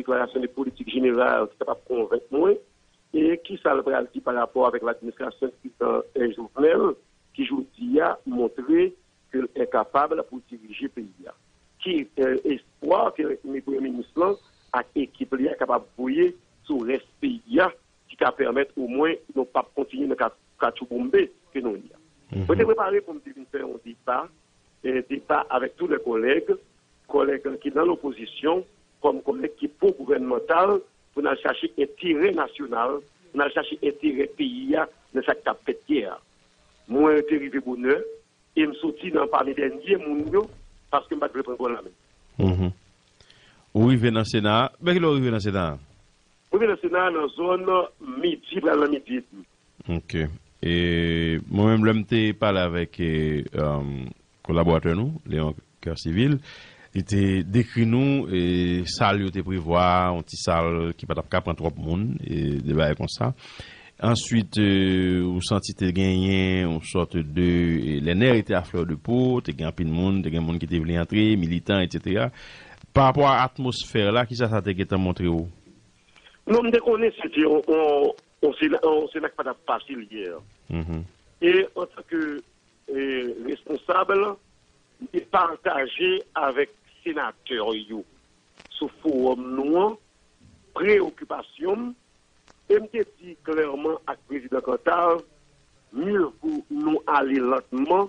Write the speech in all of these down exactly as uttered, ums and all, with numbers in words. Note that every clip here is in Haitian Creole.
deklarasyon de politik jeneral ki kapab konvenk mwen, e ki sa l pral di pa rapò avèk ladministrasyon prezidan Jovenel, ki jodi a montre ke l enkapab pou dirije peyi a. Ki eh, espwa ke premye minis lan ak ekip li a kapab voye sou rès peyi a, ki ka pèmèt omwen nou p ap kontinye nan ka- katchouboumbe ke nou ye a. Mwen te prepare pou m te vin fè yon deba, eh, deba avèk tout lè kòlèg, kòlèg ki nan lopozisyon, kòm kòlèg ki pwo-gouvènmantal, pou n al chache enterè nasyonal, pou n al chache enterè peyi a nan sa k t ap fèt yè a. Mwen te rive bonè, e m soti nan pami dènye moun yo, paske m pa t vle pran gòl la menm. Mhm. Ou rive nan Sena a. Bè kilè ou rive nan Sena a? Mwen vin nan Sena a nan zòn midi, pral nan midi edmi. Ok. E mwen menm, lè m te pale avèk e, um, kolaboratè nou, Leon Cœur Civil, li te dekri nou e, sal yo te prevwa, yon ti sal ki pa t ap ka pran twòp moun, e de bagay konsa. Answit, e, ou santi te genyen yon sòt de, e, les nerfs étaient à fleur de peau, te gen anpil moun, te gen moun ki te vle antre, militan, etsetera. Pa rapò a atmosfè la, kisa sa te gentan montre w? Non, m te konnen se te yon, yon, yon sena, yon sena ki pa t ap fasil yè. E antanke e, responsab, m te pataje avèk senatè yo sou fowòm nou an preyokipasyon m, e m te di klèman ak Prezidan Cantave, mieux vaut nou ale lantman,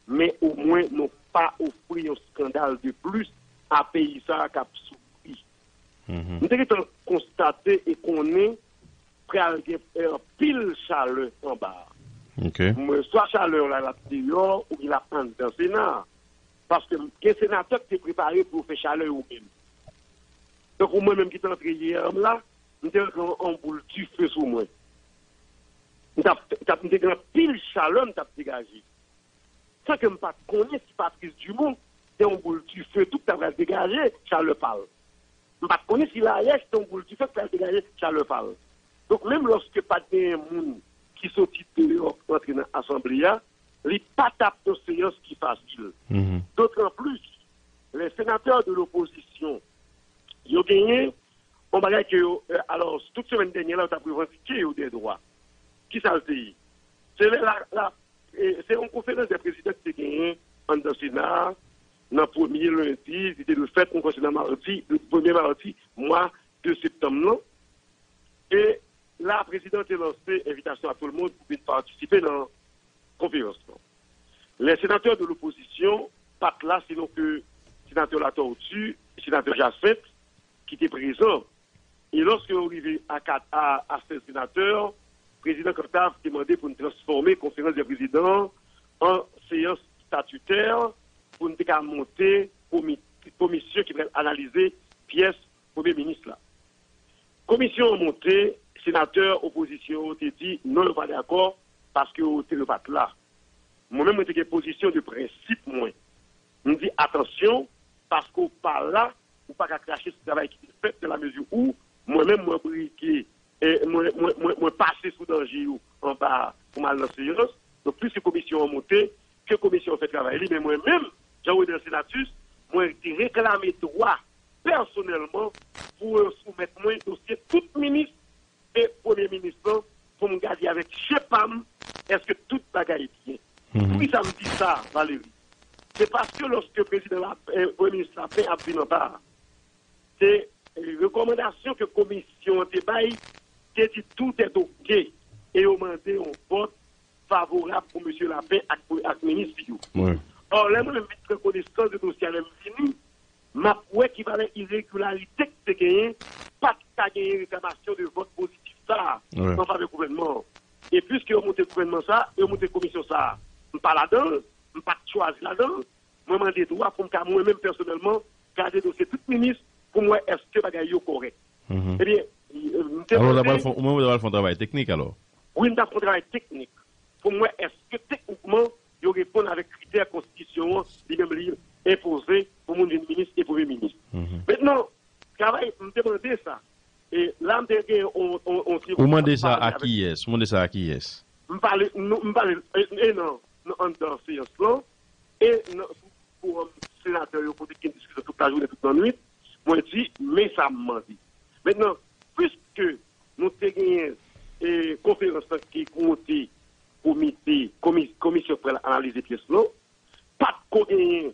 men omwen nou pa ofri yon eskandal de plis a peyi sa a k ap soufri. M te gentan konstate e konnen pral gen anpil chalè anba a. Mwen swa chalè la l ap deyò oubyen l ap anndan Sena a. Paske gen senatè ki te prepare pou yo fè chalè yo menm. Tankou mwen menm ki te antre yè an la, m te rantre yon boul dife sou mwen. M t ap, m t ap, m te gen anpil chalè m t ap degaje. San ke m pa t konnen si Patrice Dumont te yon boul dife tou ki ta pral degaje chalè pa l. M pa t konnen si Laèche te yon boul dife ki pral degaje chalè pa l. Donk, menm lòske pa t genyen moun ki soti deyò rantre nan asanble a, li pa t ap yon seyans ki fasil. Dotranplis, les senateurs de l'opposition, yo genyen yon bagay ke yo, alò, tout semèn dènyè la, yo t ap revandike yo dè dwa. Kisa l te ye? Se lè la, la, e, se yon konferans dè prezidan ki te genyen anndan Sena a, nan premye lendi, li te dwe fèt, mwen kwè se nan madi, premye madi mwa de septanm nan. E la, prezidan te lanse envitasyon a tout le monde pou vin patisipe nan konferans lan. Les senateurs de l'opposition pa t la, sinon ke senatè Latortue, senatè Jacinthe, ki te prezan. E lòske yo rive a kat, a, a sèz senatè, prezidan Cantave te mande pou n transfòme konferans dè prezidan an seyans statitè pou n te ka monte komi-, komisyon ki pral analize pyès premye minis la. Komisyon an monte, senatè opozisyon yo te di non, yo pa dakò, paske yo te, yo pa t la. Mwen menm, mwen te gen pozisyon de prensip mwen. M di, atansyon, paske w pa la, ou pa ka krache sou travay ki te fèt, nan lamezi ou mwen menm, mwen brike, e mwen, mwen, mwen, mwen pase sou danje yo anba a pou m al nan seyans. Donk, piske komisyon an monte, ke komisyon an fè travay li, men mwen menm, Jean Renel Senatus, mwen te reklame dwa pèsonèlman pou yo soumèt mwen dosye tout minis e premye minis lan pou m gade avèk je pa m èske tout bagay byen. Poukisa m di sa, Valery? Se paske lòske prezidan la, eh, premye minis Lapin ap vin anba a, se rekòmandasyon ke komisyon an te bay te di tout est ok e yo mande yon vòt favorab pou mesye Lapin ak, ak minis li yo. Ò, lè mwen menm vin pran konesans de dosye a, lè m vini, m ap wè ki valè iregilarite ki te genyen, pa t ka genyen reklamasyon de vòt pozitif sa a an favè gouvènman an. E piske yo monte gouvènman sa a, yo monte komisyon sa a, m pa ladan l, m pa t chwazi ladan l, mwen mande dwa pou m ka mwen menm pèsonèlman gade dosye tout minis pou m wè èske bagay yo kòrèk. Ebyen, m te mande. Alò, ou menm ou ta pral fè yon travay teknik, alò? Wi, m t ap fè yon travay teknik pou m wè èske teknikman yo reponn avèk kritè konstitisyon an li menm li enpoze pou moun vin minis e premye minis. Mentnan, travay, m te mande sa. E la, m te gen yon, yon, yon ti... Ou mande sa a kiyès? Ou mande sa a kiyès? M pale, nou, m pale, e, e nan, nan anndan seyans lan, e nan, sou fowòm senatè yo kote ki gen diskisyon tout lajounen, tout lannwit, mwen di, men sa m mande. Mentnan, piske nou te genyen e, konferans lan ki monte komite, komi, komisyon k pral analize pyès lan, pa t ko genyen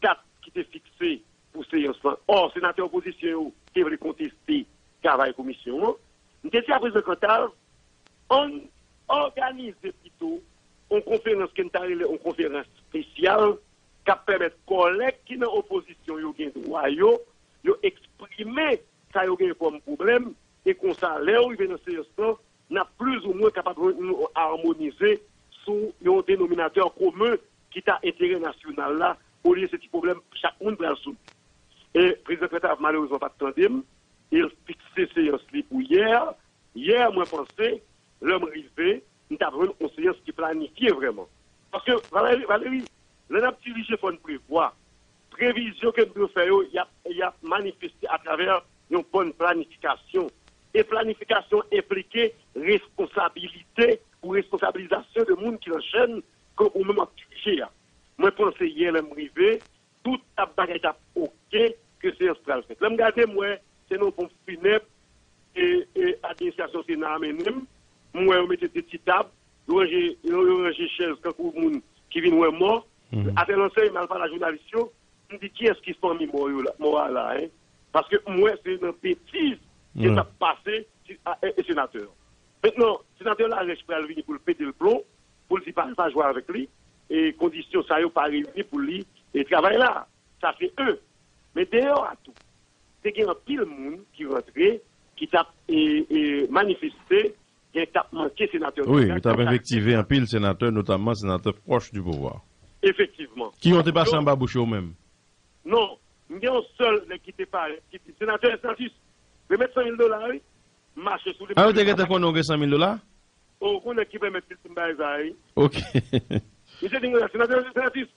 dat ki te fikse pou seyans lan. Ò, senatè opozisyon yo te vle konteste travay komisyon an. M te di a prezidan Cantave, ann òganize pito yon konferans ke n ta rele yon konferans espesyal k ap pèmèt kòlèg ki nan opozisyon yo gen dwa yo, yo eksprime sa yo gen kòm pwoblèm, e konsa, lè yo rive nan seyans lan, n ap plizoumwen kapab jwenn nou armonize sou yon denominatè komen ki ta enterè nasyonal la, olye se ti pwoblèm chak moun pral soulve. E prezidan Cantave malerezman pa t tande m, e l fikse seyans li pou yè. Yè, mwen panse, lè m rive, m t ap jwenn yon seyans ki planifye vrèman. Paske, Valéry, Valéry, lè n ap dirije, fò n prevwa. Previzyon ke n dwe fè yo, y ap, y ap manifeste atravè yon bòn planifikasyon. E planifikasyon enplike responsabilite ou responsabilizasyon de moun ki nan chèn ke ou menm ap dirije a. Mwen panse yè lè m rive, tout ap bagay t ap oke ke seyans pral fèt. Lè m gade, m wè se nan yon ponp finèb e, e administrasyon Sena a mennen m. M wè yo mete de ti tab, yo ranje, yo, yo ranje chèz tankou moun ki vin wè mò. Atè lansè, m al pale a jounalis yo, m di, "Kiyès ki fanmi mò yo la, mò a la, en?" Paske m wè se nan betiz ke sa ap pase, e, e senatè. Mentnan, senatè Larèche pral vini pou l pete l plon, pou l di pa, pa jwe avèk li, e kondisyon sa yo pa reyini pou li e travay la. Sa se en. Men deyò a tou, te gen anpil moun ki rantre, ki t ap e, e, manifeste, gen k t ap manke senatè. Wi, yo t ap envektive anpil senatè, notamman senatè pwòch di pouvwa. Efektivman. Ki yon te pase anba bouch yo menm? Non, m gen yon sèl nèg ki te parèt, ki di, "Senatè Santis, remèt san mil dola, wi." M mache sou li. A, yo te gentan konnen w gen san mil dola? O, konnen ki pèmèt li di m bagay sa a, wi. Ok. Misye di m konsa, "Senatè Santis,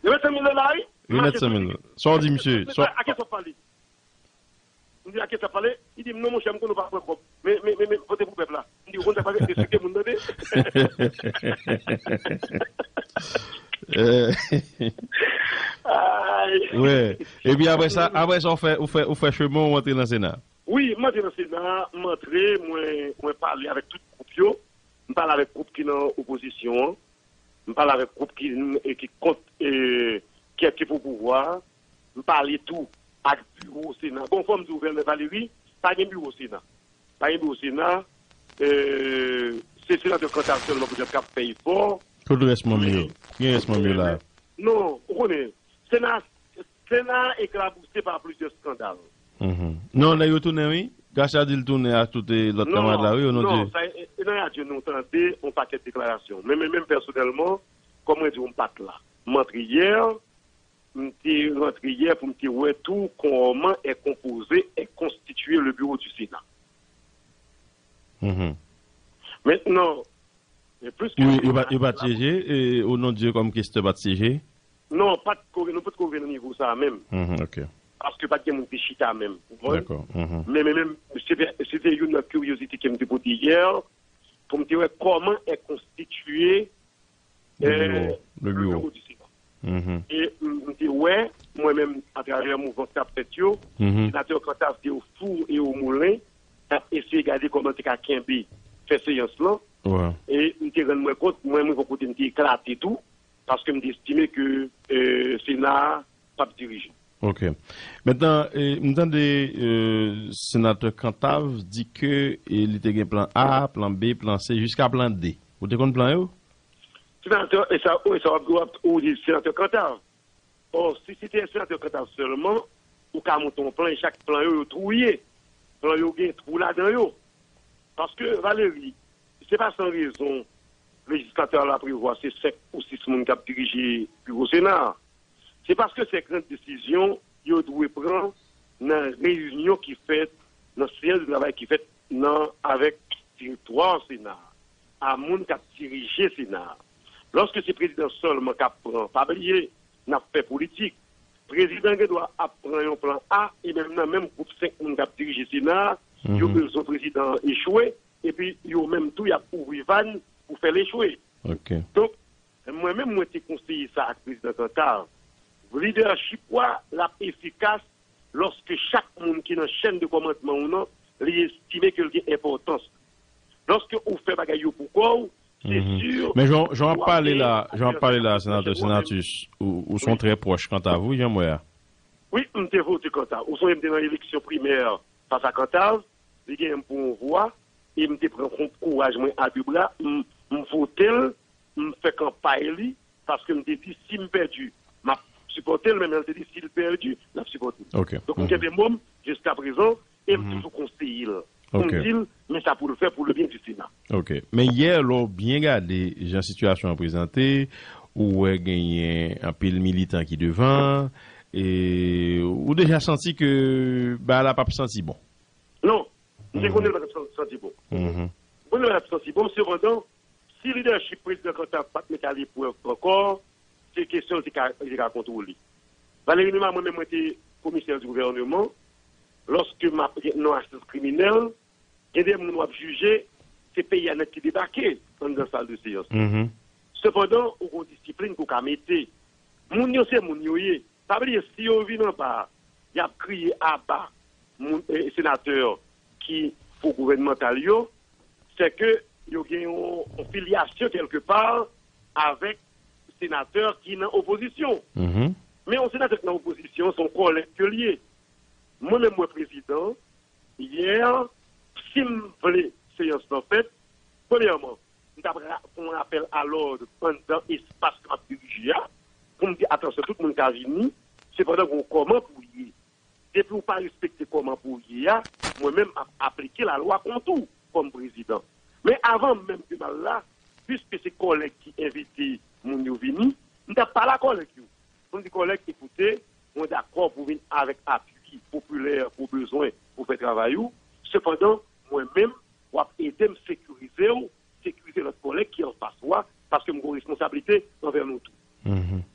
remèt san mil dola, wi." M mache sou li. Remèt san mil dola. Sa w di misye? Sa... Ake sa w pale? M di, "Ake sa w pale?" Li di m, "Non, monchè, m konnen w pa pran kòb. Men, men, men, men, vote pou pèp la." M di, "Ou konn sa k pase, respekte moun, tande." Eh. Ay. Wi. Epi apre sa, apre sa, ou fè, ou fè, ou fè chemen, ou antre nan Sena. Wi, m antre nan Sena, m antre, mwen, mwen pale avèk tout gwoup yo. M pale avèk gwoup ki nan opozisyon an. M pale avèk gwoup ki, e, ki kont, e, kèk ki pou pouvwa a. M pale tou ak biwo Sena. Bon, fò m di w, Vènè Valeri, pa gen biwo Sena. Pa gen biwo Sena. E, se senatè Cantave sèlman poutèt k ap fè efò. Kote rès manm yo? Ki rès manm yo la? Non, ou konnen, Sena, Sena eklabouse pa plizyè eskandal. Mhm. Non, nèg yo tounen, wi. Gracia di l tounen ak tout, e, lòt kanmarad la, wi, o non de Dye. Non, sa, e, e, nan radyo nou tande yon pakèt deklarasyon. Men, men, menm pèsonèlman, kòm mwen di w, m pa t la. M antre yè, m te rantre yè pou m te wè tou comment est composé, est constitué le bureau du Sénat. Mhm. Mentnan, e, plis ke... Wi, yo pa, yo pa t syeje, e, o non de Dye kòm kestè pa t syeje? Non, pa t ko, nou pa t ko rive nan nivo sa a menm. Mhm, ok. Paske pa t gen moun ki chita menm, ou konprann? Dakò. Mhm. Men, men, men, se te, se te youn nan kiryozite ke m te pote yè, pou m te wè comment est constitué, le bureau, euh, le bureau du Sénat. Mhm. E m, m te wè, mwen menm, atravè mouvman k t ap fèt yo, mhm, senatè Cantave te o four e o moulin, t ap eseye gade kòman te ka kenbe, fè seyans lan. Wi. E m te rann mwen kont, mwen, mwen, bò kote m te eklate tou, paske m te estime ke, euh, Sena a p ap dirije. Ok. Mentnan, e, m tande, e, senatè Cantave di ke, e, li te gen plan A, plan B, plan C, jiska plan D. Ou te konn plan yo? Senatè, e sa, e sa w ap, w ap, ou di senatè Cantave. Ò, si se te senatè Cantave sèlman, ou ka monte yon plan, e chak plan yo, yo twouye. Plan yo gen twou ladan yo. Paske, Valéry, se pa san rezon lejislatè la prevwa se senk ou sis moun k ap dirije biwo Sena a. Se paske se gran desizyon yo dwe pran nan reyinyon ki fèt, nan seyans de travay ki fèt nan, avèk direktwa Sena a, a moun k ap dirije Sena a. Lòske se prezidan sèlman k ap pran, pa bliye, n ap fè politik. Prezidan gen dwa ap pran yon plan A, e menm nan menm gwoup senk moun k ap dirije Sena a, yo, mhm, bezwen prezidan an echwe, epi yo menm tou y ap ouvri vàn pou fè l echwe. Ok. Donk, mwen menm, mwen te konseye sa ak prezidan Cantave. Lidèchip ou a, l ap efikas lòske chak moun ki nan chèn de kòmandman ou nan, li estime ke l gen enpòtans. Lòske ou fè bagay yo pou kò w, se si. Men jan jan w ap pale la, jan w ap pale la, senatè Senatus, ou, ou se yon trè pwòch Kantav, wi, jan m wè a. Wi, m te vote Kantav. Ou sonje m te nan eleksyon primè fas a Kantav, li genyen m pou yon vwa, e m te pran kou- kouraj mwen a de bra, m, m vote l, m fè kanpay li, paske m te di, si m pèdi, m ap sipòte l, men l te di, si l pèdi, l ap sipòte l. Donk, m kenbe mo m jiska prezan, e m toujou konseye l. Pou m di l, men sa pou l fè pou le bien du Sénat. Ok. Men yè, lè w byen gade jan sitiyasyon an prezante, ou wè genyen anpil militan ki devan, e ou deja santi ke bagay la p ap santi bon. Non, m te konnen l pa t ap san- santi bon. M konnen l pa t ap santi bon, sepandan, si lidèchip prezidan Kantav pa t met aleprèv ankò, se kesyon l te ka, li te ka kontwole. Valéry Numa, mwen menm, mwen te komisè di gouvèneman, lòske m ap gen non asistans kriminèl, gen de moun w ap jije, se peyi a nèt ki debake anndan sal de seyans. Sepandan, ou gen yon disiplin ke w ka mete. Moun yo se moun yo ye. Pa bliye, si yo vin anba a, y ap kriye aba moun, e, senatè ki pwo-gouvènmantal yo, se ke yo gen yon, yon filyasyon kèlkepa avèk senatè ki nan opozisyon. Men yon senatè ki nan opozisyon, se yon kòlèg ke l ye. Mwen menm, mwen prezidan, yè, si m vle seyans lan fèt, premyèman, m t ap ra- fè yon rapèl a lòd anndan espas ke m ap dirije a, pou m di, atansyon, tout moun ka vini, sepandan, gen yon kòman pou w ye. Depi w pa respekte kòman pou w ye a, mwen menm, m ap aplike lalwa kont ou kòm prezidan. Men avan menm ke m al la, piske se kòlèg ki envite moun yo vini, m t ap pale a kòlèg yo. Pou m di kòlèg, ekoute, mwen dakò pou vin avèk apui popilè ou bezwen pou fè travay ou. Sepandan, mwen menm, w ap ede m sekirize w, sekirize lòt kòlèg ki anfas ou a, paske m gen yon responsablite anvè nou tou.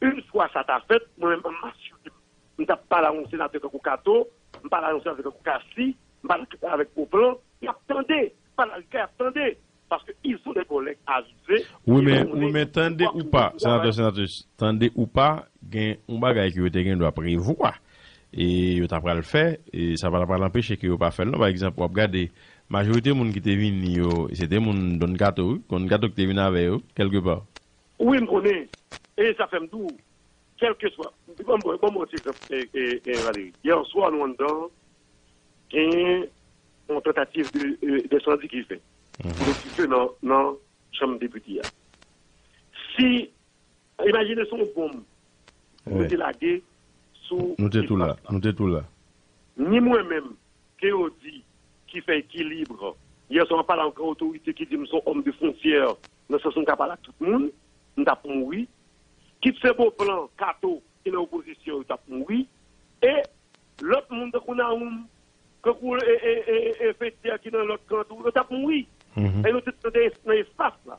Yon fwa sa ta fèt, mwen menm, m asire m, m t ap pale a yon senatè tankou Kato, m pale a yon senatè tankou Kasi, m pale avèk Beauplan, y ap tande, m pale a Ricard, y ap tande. Paske ils sont des collègues avisés. Wi, men, wi, men tande ou pa, senatè, senatris, tande ou pa, gen yon bagay ke yo te gen dwa prevwa. E yo ta pral fè, e sa pa ta pral anpeche ke yo pa fè l, non. Pa egzanp, w ap gade, majorite moun ki te vini yo, se te moun Don Kato, wi, Don Kato ki te vin avè yo, kèlkepa. Wi, m konnen. E sa fè m di w, kèlkeswa, bon, bon, bon, bon, ti egzanp, e, e, e, Valéry. Yè swa, nou anndan, genyen yon tantativ de, e, densandi ki fèt. Pou dife nan, nan chanm depite a. Si, imajine se yon bonm nou te lage sou espas la. Nou te tou la, nou te tou la. Ni mwen menm, ke yo di, ki fè ekilib. Yè swa, m pale a yon gran otorite ki di m se yon òm de fwontyè, nan sans m ka pale ak tout moun, m t ap mouri. Kit se Beauplan, Kato, ki nan opozisyon, yo t ap mouri. E lòt moun, tankou Nawoum, tankou, e, e, e, e, Fetchè ki nan lòt kan tou, yo t ap mouri. E nou tout nan, nan espas la.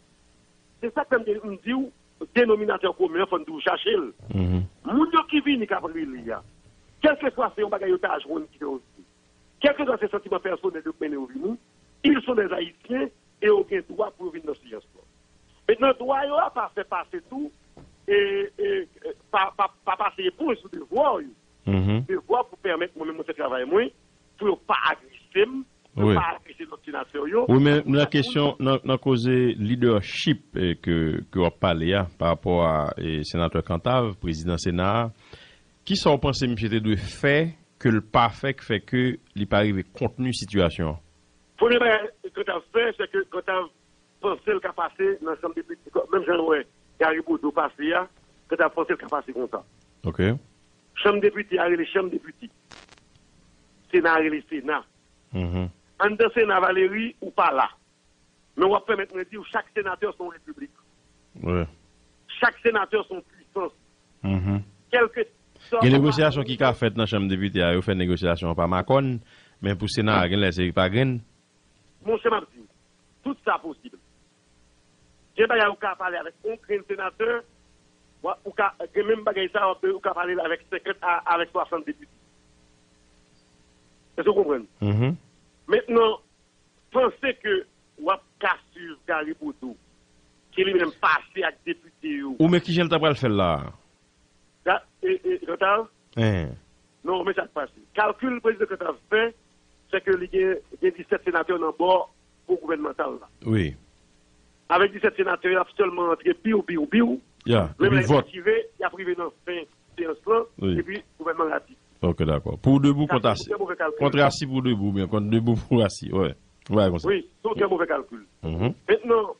Se sa k fè m te, m di w, denominatè komen an, fò n toujou chache l. Moun yo ki vini k ap rele a, kèlkeswa se yon bagay yo ta jwenn ki fè yo vini, kèlkeswa se santiman pèsonèl yo k mennen yo vini, ils sont des Haïtiens e yo gen dwa pou yo vin nan seyans lan. Mentnan, dwa yo a pa fè pase tou, e, e, pa, pa, pa pase eponj sou devwa yo. Devwa pou pèmèt mwen menm mwen fè travay mwen, pou yo pa agrese m, pou yo pa agrese lòt senatè yo. Wi, men nan kesyon, nan, nan koze lidèchip, e, ke, ke w ap pale a, pa rapò a, e, senatè Kantav, prezidan Sena a, kisa w panse misye te dwe fè ke l pa fè, ki fè ke li pa rive kontni sitiyasyon an? Premye bagay Kantav fè, se ke Kantav panse l ka pase nan chanm depite, menm jan l wè Gary Bodeau pase a, Kantav panse l ka pase konsa. Ok. Chanm depite a rele chanm depite. Sena a rele Sena. Anndan Sena, Valéry, ou pa la. Men w ap pèmèt mwen di w, chak senatè se yon repiblik. Wi. Chak senatè se yon pwisans. Kèlkeswa. Gen negosyasyon ki ka fèt nan chanm depite a, yo fè negosyasyon an pa makòn, men pou Sena a, genlè se pa grenn. Monchè, m ap di w, tout sa posib. Gen bagay ou ka pale avèk yon grenn senatè, w a, ou ka, gen menm bagay sa, w ap, ou ka pale l avèk senkant a, avèk swasant depite. Èske w konprann? Mentnan, panse ke w ap ka swiv Gary Bodeau, ki li menm pase ak depite yo. Ou men kijan l ta pral fè l la a? Ga-, e, e, Jean Charles? Non, men sa k pase. Kalkil prezidan Cantave fè, se ke li gen, gen disèt senatè nan bò pou gouvènmantal la. Wi. Avèk disèt senatè, y ap sèlman antre biw, biw, biw. Ya, menm lè y ap rive, y ap rive nan fen seyans lan, epi gouvènman an ap di. Ok, dakò. Pou debout kont asi. Kont asi pou debout, oubyen kont debout pou asi. Wi. Wi, se yon trè move kalkil. Mentnan,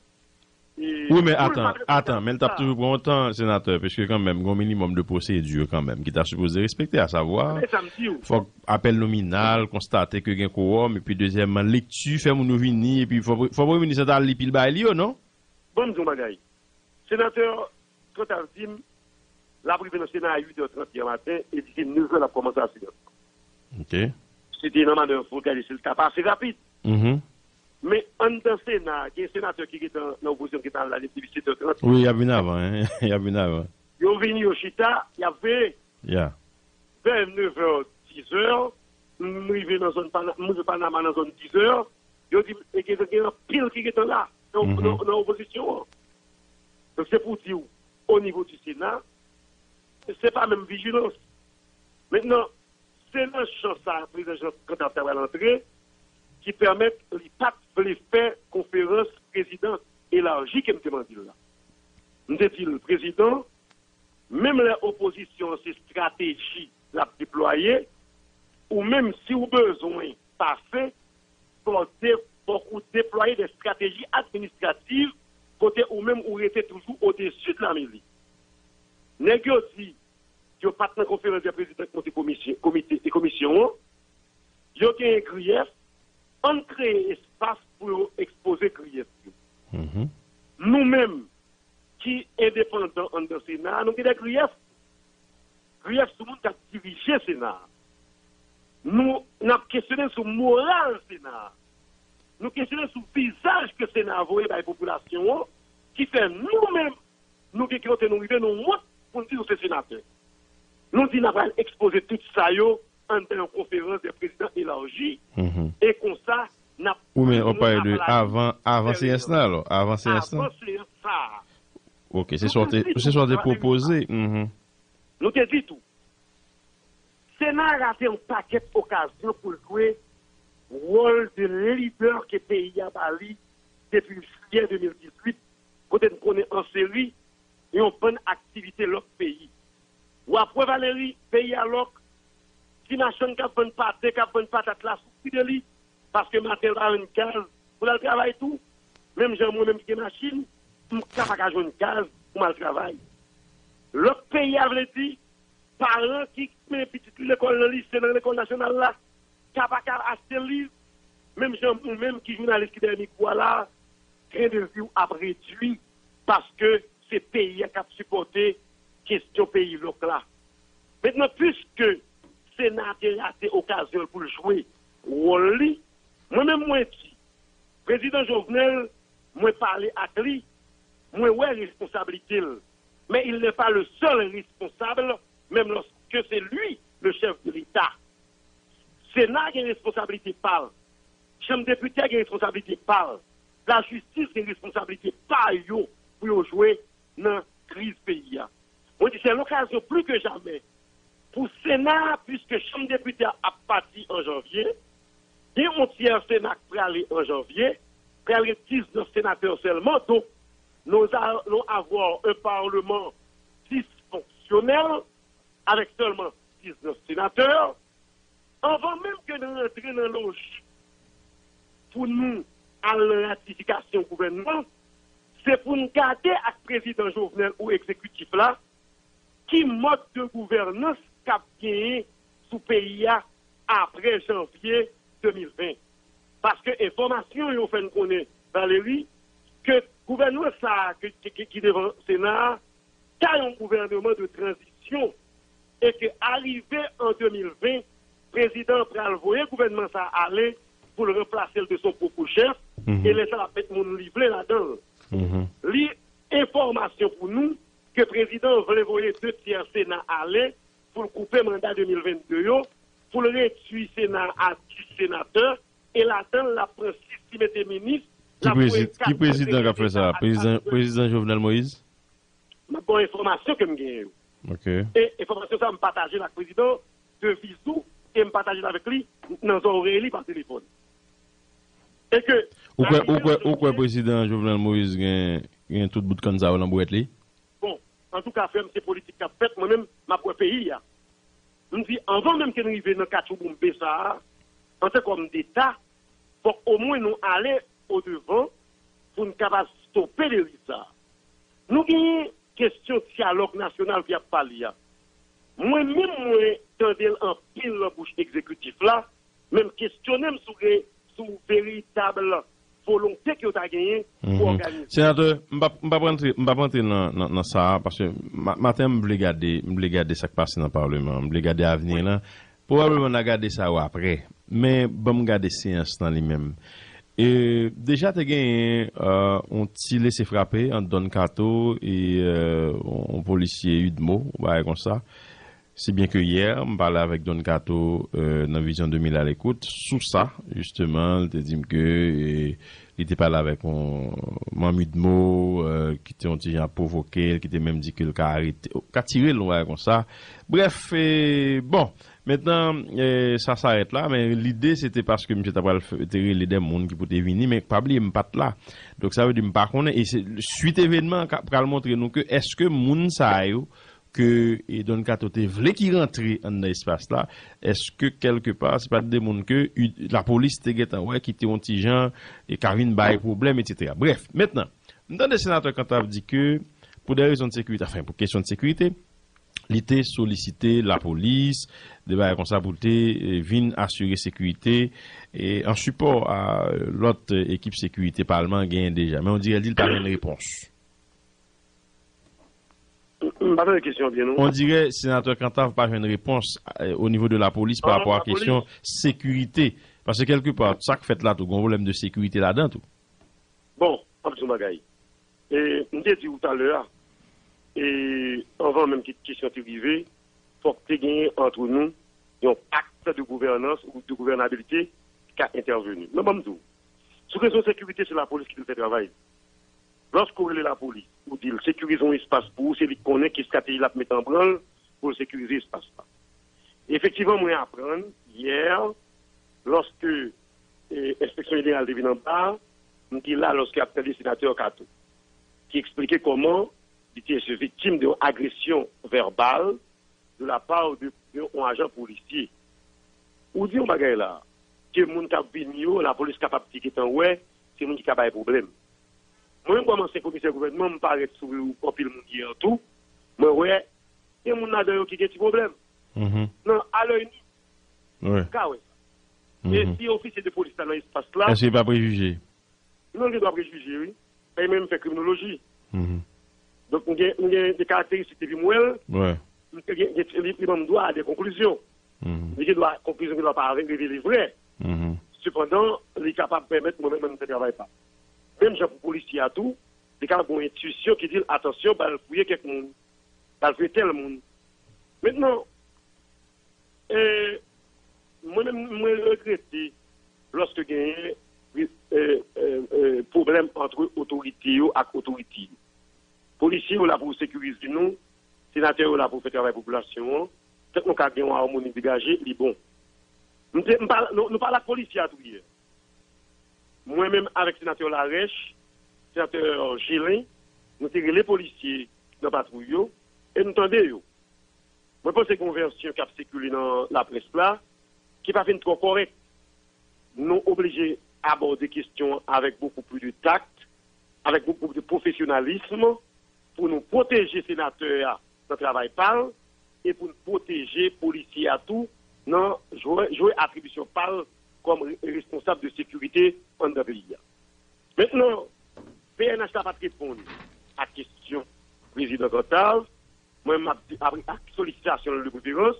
Wi, men atan, atan, men l t ap toujou pran yon tan, senatè, piske kanmenm, gen yon minimòm de pwosedi kanmenm ki ta sipoze respekte, asavwa, fòk apèl nominal, konstate ke gen kowòm, epi dezyèmman, lekti, fè moun yo vini, epi fò, fò premye minis la ta li pil bagay li yo, non? Bon, m di yon bagay. Senatè Cantave di m, l ap rive nan Sena a uit è trant yè maten, e di se nèf è l ap kòmanse aseyans. Ok. Se te nan manèv pou gade si l ta pase rapid. Men anndan Sena, gen senatè ki gentan nan opozisyon ki gentan al la depi sèt è trant. Wi, y ap vin avan, en. Y ap vin avan. Yo vini, yo chita, y ap veye. Ya. Vè nèf è, diz è, m rive nan zòn Pana-, m rive Panama nan zòn diz è. Yo di m, e gen, gen anpil ki gentan la, nan, nan, nan opozisyon an. Donk, se pou di w, o nivo di Sena, se pa menm vijilans. Mentnan, se nan jan sa a, prezidan Jean Cantave ta pral antre, ki pèmèt li pa t vle fè konferans prezidan elaji ke m te mande l la. M te di l, prezidan, menm lè opozisyon an se estrateji l ap deplwaye, ou menm si w bezwen pase, fò w de-, fòk ou deplwaye de estrateji administrativ kote ou menm ou rete toujou odesi de la meli. Nèg yo di yo pa t nan konferans de prezidan ki monte komisyon, komite, e komisyon an, yo genyen griyèf, ann kreye espas pou yo ekspoze griyèf yo. Nou menm ki endepandan anndan Sena a, nou gen de griyèf. Griyèf sou moun k ap dirije Sena a. Nou, n ap kesyone sou moral Sena a. Nou kesyone sou vizaj ke Sena a voye bay popilasyon an, ki fè nou menm, nou gen kote nou rive, nou wont pou n di nou se senatè. Nou di n ap al ekspoze tout sa yo anndan yon konferans de prezidan elaji, e konsa, n ap... Ou men, on pale de avan, avan seyans la, alò, avan seyans la? Avan seyans sa a. Ok, se sa w te, se sa w te pwopoze. Nou te di tou, Sena a rate yon pakèt okazyon pou l jwe wòl de lidè ke peyi a ba li depi jiyè de mil dizuit, kote n konnen an seri yon bann aktivite lòk peyi. W ap wè Valéry, peyi a lòk, ti machann k ap vann pate, k ap vann patat la soufri de li, paske maten l pa jwenn gaz pou l al travay tou. Menm jan mwen menm ki gen machin, m ka pa ka jwenn gaz pou m al travay. Lòk peyi a vle di, paran ki mennen pitit li lekòl nan lise, nan lekòl nasyonal la, ka pa ka achte liv, menm jan ou menm ki jounalis ki dèyè mikwo a la, tren de vi w ap redui, paske se peyi a k ap sipòte kesyon peyi lòk la. Mentnan, piske Sena a te rate okazyon l pou l jwe wòl li, mwen menm mwen di, Prezidan Jovenel, mwen pale ak li, mwen wè responsablite l, men il n'est pas le seul responsable, même lorsque c'est lui le chef de l'État. Sena gen responsablite pa l, Chanm Depite a gen responsablite pa l, lajistis gen responsablite pa yo pou yo jwe nan kriz peyi a. Mwen di se lokazyon pli ke jamè pou Sena a, piske Chanm Depite a ap pati an janvye, gen yon tyè Sena k prale an janvye, pral gen diznèf senatè sèlman, donk nous allons avoir un parlement dysfonctionnel avec seulement diznèf senatè. Anvan menm ke n rantre nan lojik pou nou al nan ratifikasyon gouvènman, se pou n gade ak prezidan Jovenel ou egzekitif la, ki mòd de gouvènans k ap genyen sou peyi a apre janvye de mil ven. Paske enfòmasyon yo fè n konnen, Valéry, ke gouvènman sa a ki, ki, ki, ki devan Sena a, ta yon gouvènman de tranzisyon e ke arive an de mil ven, prezidan an pral voye gouvènman sa a ale pou l ranplase l de son pwòp chèf, e lè sa l ap met moun li vle ladan l. Li enfòmasyon pou nou ke prezidan an vle voye de tyè Sena ale pou l koupe manda de mil vennde yo, pou l redui Sena a a dis senatè, e ladan l, l ap pran sis li mete minis, l ap voye kat senatè. Ki prezidan k ap fè sa? Prezidan, prezidan Jovenel Moïse? M ap ba w enfòmasyon ke m genyen yo. Ok. E enfòmasyon sa a, m pataje l ak prezidan de vizou, e m pataje l avèk li nan zòrèy li pa telefòn. E ke Ou kwè, ou kwè, ou kwè prezidan Jovenel Moïse gen, gen tout bout kann sa yo nan bwèt li? Bon, antouka, frè m, se politik k ap fèt, mwen menm, m ap wè peyi a. M di, anvan menm ke n rive nan katchouboumbe sa a, antanke òm deta, fòk omwen nou ale odevan pou n kapab stope deriv sa a. Nou genyen kesyon dyalòg nasyonal ki ap pale a. Mwen menm, mwen tande l anpil nan bouch egzekitif la, men m kesyone m sou, re, sou veritab volonte ke yo ta genyen pou òganize. Senatè, m p ap, m p ap rantre, m p ap rantre nan, nan, nan sa a, paske ma, maten, m vle gade, m vle gade sa k pase nan Palman, m vle gade avni lan. Pwobableman, n a gade sa yo apre. Men, ban m gade seyans lan li menm. E, deja te genyen, euh, yon ti lese frape ant Don Kato e, euh, yon, yon polisye UDMO, yon bagay konsa. Si byen ke yè, m pale avèk Don Kato, euh, nan Vizyon de mil a lekout, sou sa, jisteman, li te di m ke, e, li te pale avèk yon manm UDMO, euh, ki te yon ti jan ap pwovoke l, ki te menm di ke l ka arete, ka tire l, yon bagay konsa. Brèf, e, bon, mentnan, e, sa sa rèt la, men lide se te paske misye ta pral fè, te rele de moun ki pou te vini, men pa bliye m pa t la. Donk, sa vle di m pa konnen, e se swit evènman ka pral montre nou ke èske moun sa yo ke, e, Don Kato te vle ki rantre anndan espas la, èske kèlkepa se pa t de moun ke, e, lapolis te gentan wè ki te yon ti jan, e, ka vin bay pwoblèm, etsetera. Brèf, mentnan, m tande senatè Cantave di ke pou de rezon de sekirite, anfen, pou kesyon de sekirite, li te solisite lapolis, de bagay konsa pou te, e, vin asire sekirite, e, an sipò a, e, lòt, e, ekip sekirite Palman genyen deja. Men on dirè l di l pa jwenn repons. M pa tande kesyon an byen, non. On dirè senatè Cantave pa jwenn repons, e, o nivo de lapolis pa rapò a kesyon sekirite. Paske kèlkepa, sa k fèt la tou, gen yon pwoblèm de sekirite ladan tou. Bon, m ap di yon bagay. E, m te di w talè a, e, anvan menm ke kesyon te rive, fòk te genyen ant nou yon pakt de gouvènans ou de gouvènabilite ki ka entèveni. Men ban m di w, sou kesyon sekirite, se lapolis ki dwe fè travay li. Lòske w rele lapolis, ou di l sekirize yon espas pou ou, se li k konnen ki estrateji l ap mete an branl pou l sekirize espas la. Efektivman, mwen aprann yè, lòske, e, Enspeksyon Jeneral te vin anba a, m te la lòske y ap tande Senatè Kato, ki eksplike kòman li te viktim de yon agresyon vèbal de la part de, de yon ajan polisye. Ou di yon bagay la, ke moun k ap vini yo, lapolis kapab te gentan wè, se moun ki ka bay pwoblèm. Mwen menm kòm ansyen komisè gouvènman, m parèt sou anpil moun yè tou, mwen wè, gen moun ladan yo ki gen ti pwoblèm. Nan alè ni. Ou ka wè sa. E si ofisye de polis la nan espas la. Èske pa prejije? Non, gen dwa prejije, wi. E menm fè kriminoloji. Donk, m gen, m gen de karakteristik depi m wè l, m gen, gen, li, li ban m dwa a de konklizyon. Li gen dwa, konklizyon gen dwa pa revele vrè. Sepandan, li kapab pèmèt mwen menm, mwen fè travay pa m. Menm jan pou polisye a tou, li kapab gen yon entwisyon ki di l, atansyon, ba l fouye kèk moun, ba l fouye tèl moun. Mentnan, e, mwen menm, mwen regrete lòske genyen, e, e, e, pwoblèm ant otorite yo ak otorite yo. Polisye yo la pou sekirize nou, senatè yo la pou fè travay popilasyon an. Tank nou ka gen yon amoni degaje, li bon. M te, m pa, nou, nou pale ak polisye a tou yè. Mwen menm avèk senatè Larèche, senatè Gelin, nou te rele polisye nan patwouy yo, e nou tande yo. Mwen panse gen yon vèsyon k ap sikile nan laprès la, ki pa fin twò kòrèk. Nou oblije abòde kesyon an avèk bokou plis de takt, avèk bokou plis de pwofesyonalis, pou nou pwoteje senatè a nan travay pa l, e pou n pwoteje polisye a tou nan jwe, jwe atribisyon pa l kòm re, responsab de sekirite anndan peyi a. Mentnan, P N H la pa t reponn a kesyon prezidan Cantave, mwen m ap di, apre, ak solisitasyon l de preferans,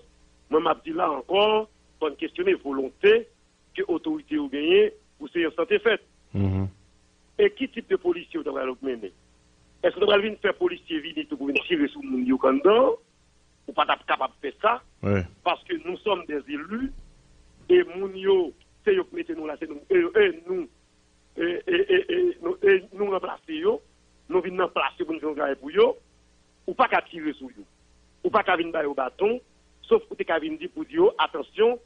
mwen m ap di la ankò, fò n kesyone volonte ke otorite yo genyen pou seyans lan te fèt. E ki tip de polisye w ta pral mennen? Èske w ta pral vin fè polisye vini tou pou vin tire sou moun yo k anndan? Ou pa t ap kapab fè sa, paske nous sommes des élus, e moun yo, se yo k mete nou la, se nou, e, e nou, e, e, e, e, nou, e nou ranplase yo, nou vin nan plas yo pou nou fè yon travay pou yo, ou pa ka tire sou yo. Ou pa ka vin ba yo baton, sof ou te ka vin di pou di yo, atansyon,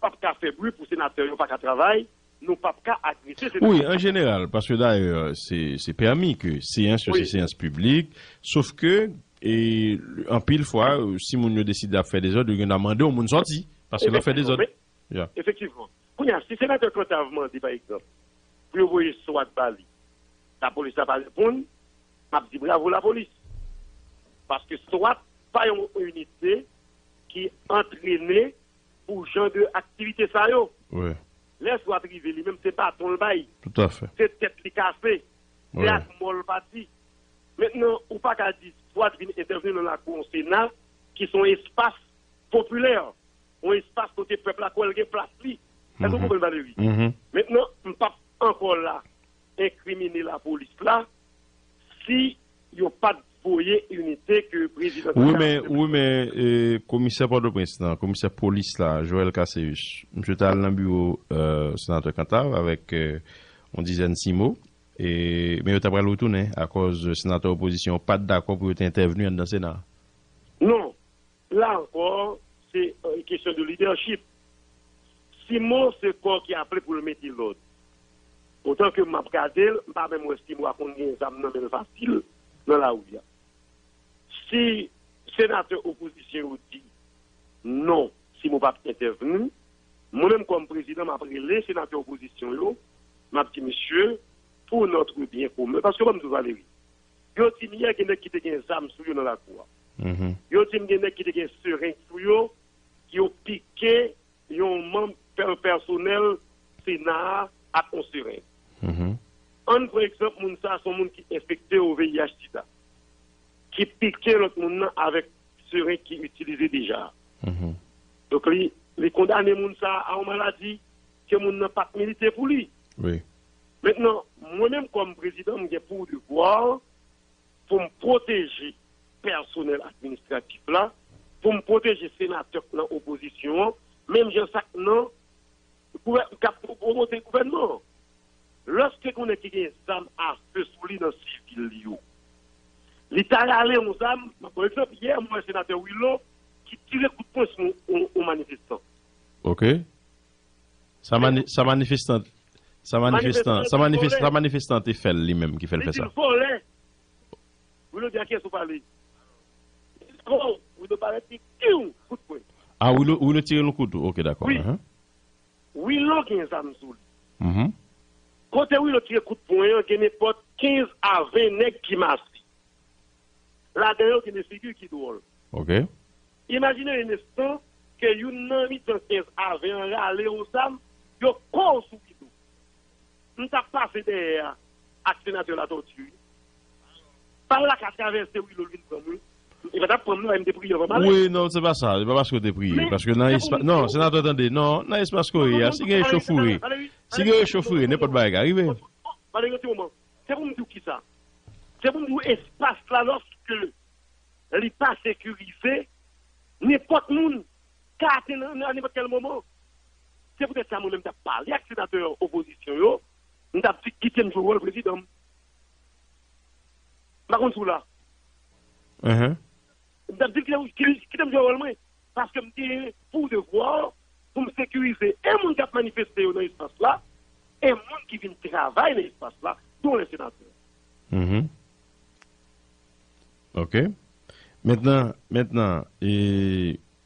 p ap ka fè bri pou senatè yo pa ka travay, nou p ap ka agrese senatè. Wi, an jeneral, paske dayè, se, se pèmi ke seyans yo se seyans piblik, sof ke, e, anpil fwa, si moun yo deside ap fè dezòd, yo gen dwa mande yon moun sòti, paske l ap fè dezòd. Efektivman, men, efektivman. Kounye a, si senatè Cantave mande, pa egzanp, pou yo voye swat ba li, lapolis la pa reponn, m ap di bravo lapolis. Paske swat pa yon inite ki antrene pou jan de aktivite sa yo. Wi. Lè swat rive, li menm se baton l bay. Toutafè. Se tèt li kase. Se ak mò l pati. Mentnan, ou pa ka di swat vin entèvni nan lakou yon Sena ki se yon espas popilè, yon espas kote pèp la kwè l gen plas li. Èske w konprann, Valery? Mentnan, m p ap ankò la enkrimine lapolis la si yo pa t voye inite ke prezidan Wi, men, wi, men, e, komisè Pòtoprens lan, komisè polis la, Joel Caceus, misye t al nan biwo, e, senatè Cantave avèk, e, yon dizèn simo, e, men yo ta pral retounen akòz senatè opozisyon pa t dakò pou yo te entèvni anndan Sena a. Non, la ankò, se, e, kesyon de lidèchip. Simo se kò ki aple pou l mete lòd. Otan ke m ap gade l, m pa menm wè Simo a konn gen zam nan men l fasil nan lari a. Si senatè opozisyon yo di non, Simo p ap entèvni, mwen menm kòm prezidan, m ap rele senatè opozisyon yo, m ap di, mesye, pour notre bien commun, paske ban m di w, Valery, yo di m yè gen nèg ki te gen zam sou yo nan lakou a. Yo di m gen nèg ki te gen sereng sou yo, ki yo pike yon manm pè-, pèsonèl Sena a ak yon sereng. Ann pran egzanp, moun sa a se yon moun ki enfekte O V I H sida, ki pike lòt moun nan avèk sereng ki itilize deja. Donk, li, li kondane moun sa a a yon maladi ke moun nan pa t milite pou li. Wi. Mentnan, mwen menm kòm prezidan, m gen pou devwa pou m pwoteje pèsonèl administratif la, pou m pwoteje senatè k nan opozisyon an, menm jan sa k nan gouvè-, k ap pwomote gouvènman an. Lòske gen yon nèg ki gen zam afe sou li nan sivil li yo, li ta rale yon zam, m ap ba w egzanp, yè, m wè senatè Willo ki tire kout pwen sou yon, yon, yon manifestan. Ok. Sa mani-, sa manifestan, sa manifestan, sa manifes-, sa manifestan te fè l li menm ki fè l fè sa. Li di l vòlè. Willo di a kiyès ou pale? Li di, oh, Willo parèt li diw kout pwen. Ah, Willo, Willo tire l yon kout. Ok, dakò. Wi. Willo gen zam sou li. Kote Willo tire kout pwen an, gen nenpòt kenz a ven nèg ki masi. Ladan yo gen de figi ki dwòl. Ok. Imajine yon enstan ke youn nan mitan kenz a ven an rale yon zam, yo ko w sou Willo. M t ap pase dèyè a ak senatè Latortue. Pa l la ka travèse Willo l vin pran m, wi. Li pa t ap pran m non, m te priye anvan m ale. Wi, non, se pa sa. Se pa paske w te priye. Paske nan espas, non, senatè, tande, non, nan espas ke w ye a, si gen echofri, si gen echofri, nenpòt bagay ka rive. Valery, yon ti moman. Se pou m di w kisa. Se pou m di w espas la, lòske li pa sekirize, nenpòt moun ka atenn nan, nan nenpòt kèl moman. Se poutèt sa mwen menm m t ap pale ak senatè opozisyon yo, m t ap di kite m jwe wòl prezidan m. M pa konn si w la. M t ap di l kite, kite, kite m jwe wòl mwen, paske m gen pou devwa pou m sekirize e moun k ap manifeste yo nan espas la, e moun ki vin travay nan espas la, dont les senateurs. Ok. Mentnan, mentnan, e,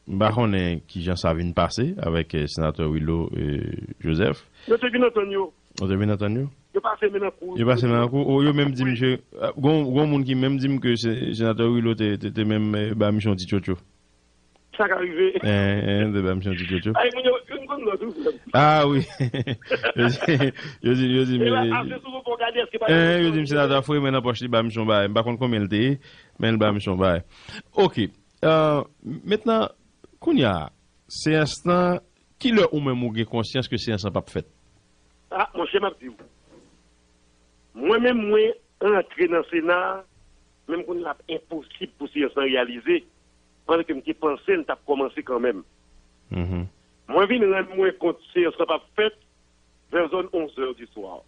m pa konnen kijan sa vin pase avèk, e, senatè Willo, e, Joseph. Yo te vin antann yo. Yo te vin antann yo? Yo pase men nan kou. Yo pase men nan kou. O, yo menm di misye, a, gon, gon moun ki menm di m ke se, senatè Willo te, te, te menm, e, ba misye yon ti tchotcho. Sa ka rive. Hein, hein, te ba misye yon ti tchotcho. Ay, moun yo, yo konn lòt ou. Ah wi. Yo di, yo di, yo di, e la, men, ase sou pou gade èske pa, hein, yo di m senatè fouye men nan pòch li, ba misye yon bagay. M pa konn konbyen l te ye, men l ba misye yon bagay. Ok. Euh, mentnan, kounye a, se enstan, kilè ou menm ou gen konsyans ke seyans lan p ap fèt? Ah, monchè, m ap di w. Mwen menm, mwen rantre nan Sena a, men m konnen l ap enposib pou seyans lan reyalize, paske m te panse l t ap kòmanse kanmenm. Mwen vin rann mwen kont seyans lan p ap fèt vè zòn onz è di swa.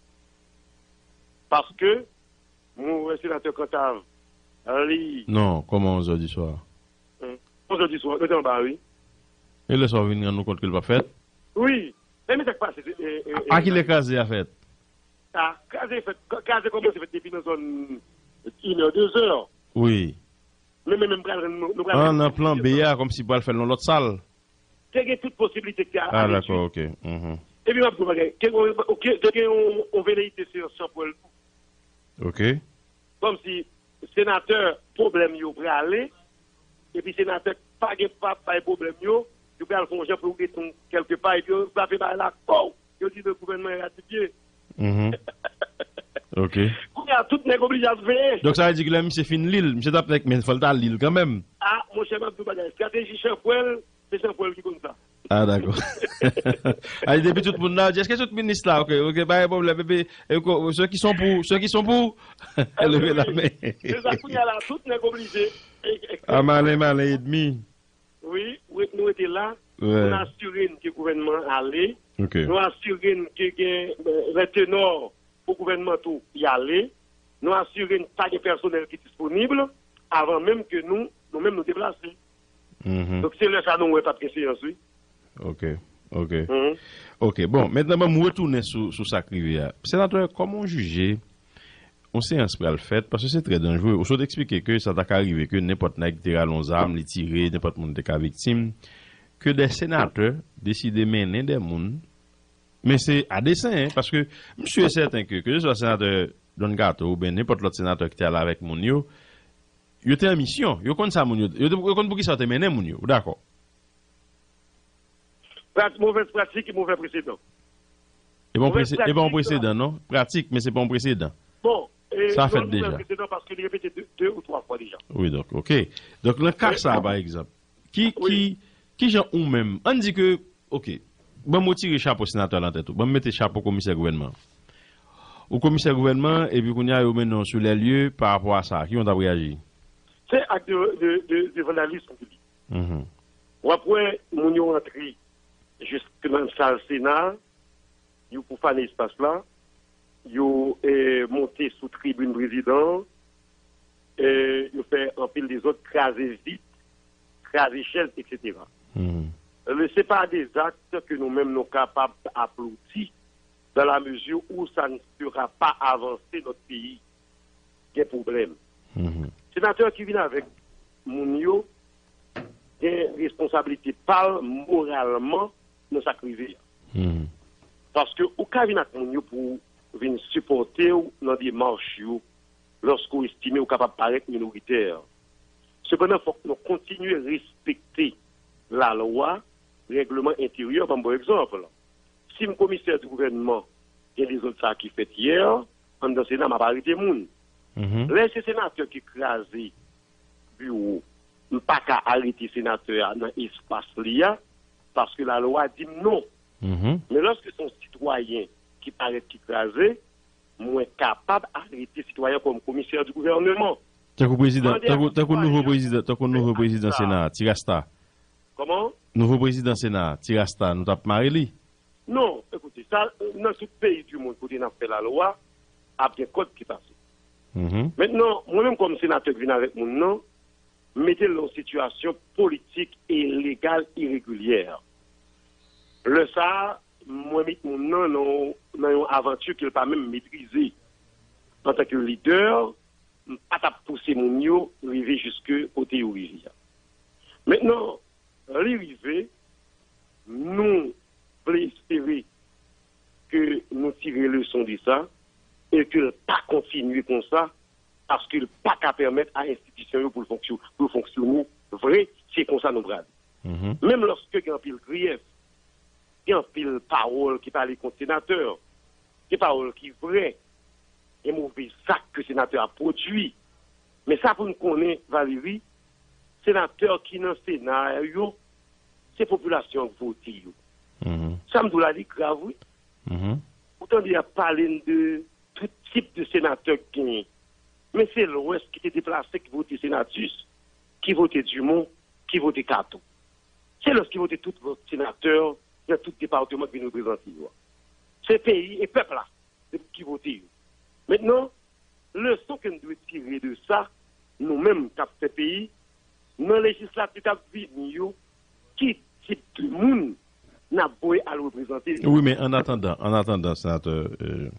Paske mwen wè senatè Cantave, li... Non, kòman onz è di swa? Onz è di swa, yo te anba, wi. E lè sa w vin rann ou kont ke l p ap fèt? Wi. Men, men sa k pase, e, e, e, A kilè kraze a fèt? A, kraze fèt, kraze kòmanse fèt depi nan zòn inè, dezè. Wi. Men, men, men, pral, nou, nou pral An, nan plan B a, kòmsi pral fè l nan lòt sal. Te gen tout posibilite ki te A, dakò, oke. Mhm. Epi, m ap di w bagay, te gen, oke, te gen yon, yon veleyite se yon chanpwèl tou. Oke. Kòmsi senatè pwoblèm yo prale, epi senatè k pa gen pa bay pwoblèm yo, yo pral fè yon jan pou yo rete kèlke pa, epi yo frape bay la, pow! Yo di le gouvènman eradike. Mhm. Oke. Kounye a, tout nèg oblije ap veye. Donk, sa vle di ke lè misye fin li l, misye t ap nèk, men fò l ta li l kanmenm. A, monchè, m ap di w bagay, estrateji chanpwèl, se chanpwèl ki konn sa. A, dakò. Ay, depi tout moun la, di, èske tout minis la, oke, oke, pa gen pwoblèm, epi, e, ko, ceux qui sont pour, ceux qui sont pour, leve la men. Se sa, kounye a la, tout nèg oblije. A, malen, malen, edmi. Wi, wi, nou rete la, pou n asire n ke gouvènman an ale. Oke. Nou asire n ke gen, e, lè tenò pou gouvènman tou y ale. Nou asire n pa gen pèsonèl ki disponib avan menm ke nou, nou menm nou deplase. Mhm. Donk, se lè sa nou wè p ap gen seyans, wi. Oke, oke. Mhm. Oke, bon, mentnan, ban m retounen sou, sou sa k rive a. Senatè, kòman w jije yon seyans pral fèt, paske se trè danjere. Ou sot eksplike ke sa ta ka rive ke nenpòt nèg te rale yon zam, li tire, nenpòt moun te ka viktim, ke de senatè deside mennen de moun, men se a desen, en, paske m si e sèten ke, keseswa senatè Don Kato oubyen nenpòt lòt senatè ki te ale avèk moun yo, yo te an misyon, yo konn sa moun yo, yo te, yo konn poukisa yo te mennen moun yo, ou dakò? Prat-, movèz pratik e movè presedan. E pa yon Movèz prese-, e pa yon pratik, presedan, non? Pratik, men se pa yon presedan. Bon, e, Sa fèt deja. Presedan paske li repete de, de ou twa fwa deja. Wi, donk, oke. Donk, nan ka sa, pa egzanp, ki, Wi. ki, ki jan ou menm, ann di ke, oke, ban m retire chapo senatè lan tèt ou, ban m mete chapo komisè gouvènman. Ou komisè gouvènman, epi kounye a, yo mennen w sou lè lye pa rapò a sa. Ki jan w t ap reyaji? Se ak de, de, de, de vandalism ki li. Mhm. W ap wè moun yo rantre jis nan sal Sena, yo pwofane espas la, yo, e, monte sou tribin prezidan an, e, yo fè anpil dezòd, kraze vit, kraze chèz, et cetera. Mhm. Le, c'est pas des actes que nous-mêmes nous capables applaudir dans la mesure où ça ne fera pas avancer notre pays. Gen pwoblèm. Mhm. Senatè ki vin avèk moun yo gen responsablite pa l moralman nan sa k rive a. Mhm. Paske ou ka vin ak moun yo pou vin sipòte w nan demach yo lòske w estime w kapab parèt minoritè. Sepandan, fòk nou kontinye respekte lalwa, règleman enteryè. Ban m ba w egzanp. Si m komisè di gouvènman, gen dezòd sa ki fèt yè, anndan Sena, m ap arete moun. Mhm. Lè se senatè ki kraze biwo, m pa ka arete senatè a nan espas li a, paske lalwa di m non. Mhm. Men lòske se yon sitwayen ki parèt ki kraze, mwen kapab arete sitwayen kòm komisè di gouvènman. Tankou prezidan, Mande a tankou, tankou nouvo sitwayen prezidan, tankou nouvo fè prezidan sa. Sena, Ti Rasta. Kòman? Nouvo prezidan Sena, Ti Rasta, nou t ap mare li? Non, ekoute, sa, nan tout peyi di mond kote n ap fè lalwa, ap gen kòd ki pase. Mhm. Mentnan, mwen menm kòm senatè k vin avèk moun nan, m mete l nan yon sitiyasyon politik e legal iregilyè. Lè sa a, mwen met moun nan nan, nan yon avanti ke l pa menm metrize. Antanke lidè, m pa t ap pouse moun yo rive jiske kote yo rive a. Mentnan, li rive, nou vle espere ke nou tire leson de sa e ke l pa kontinye konsa, paske l pa ka pèmèt a enstitisyon yo pou l fonksyon-, pou l fonksyone vre, se konsa nou prale. Mhm. Menm lòske gen anpil griyèf, gen anpil pawòl ki pale kont senatè, gen pawòl ki vrè, gen move zak ke senatè a pwodui. Men sa pou n konnen, Valéry, senatè ki nan Sena yo, se popilasyon an k vote yo. Mhm. Sa m di w la, li grav, wi. Mhm. Ou tande y ap pale n de tout tip de senatè k genyen. Men se Lwès ki te deplase, ki vote Senatus, ki vote Dumont, ki vote Kato. Se Lwès ki vote tout lòt senatè nan tout depatman ki vin reprezante yo a. Se peyi e pèp la ki vote yo. Mentnan, leson ke n dwe tire de sa, nou menm k ap fè peyi, nan lejislatif k ap vini yo, ki tip de moun n ap voye al reprezante li. Wi, men an atandan, an atandan, senatè, euh,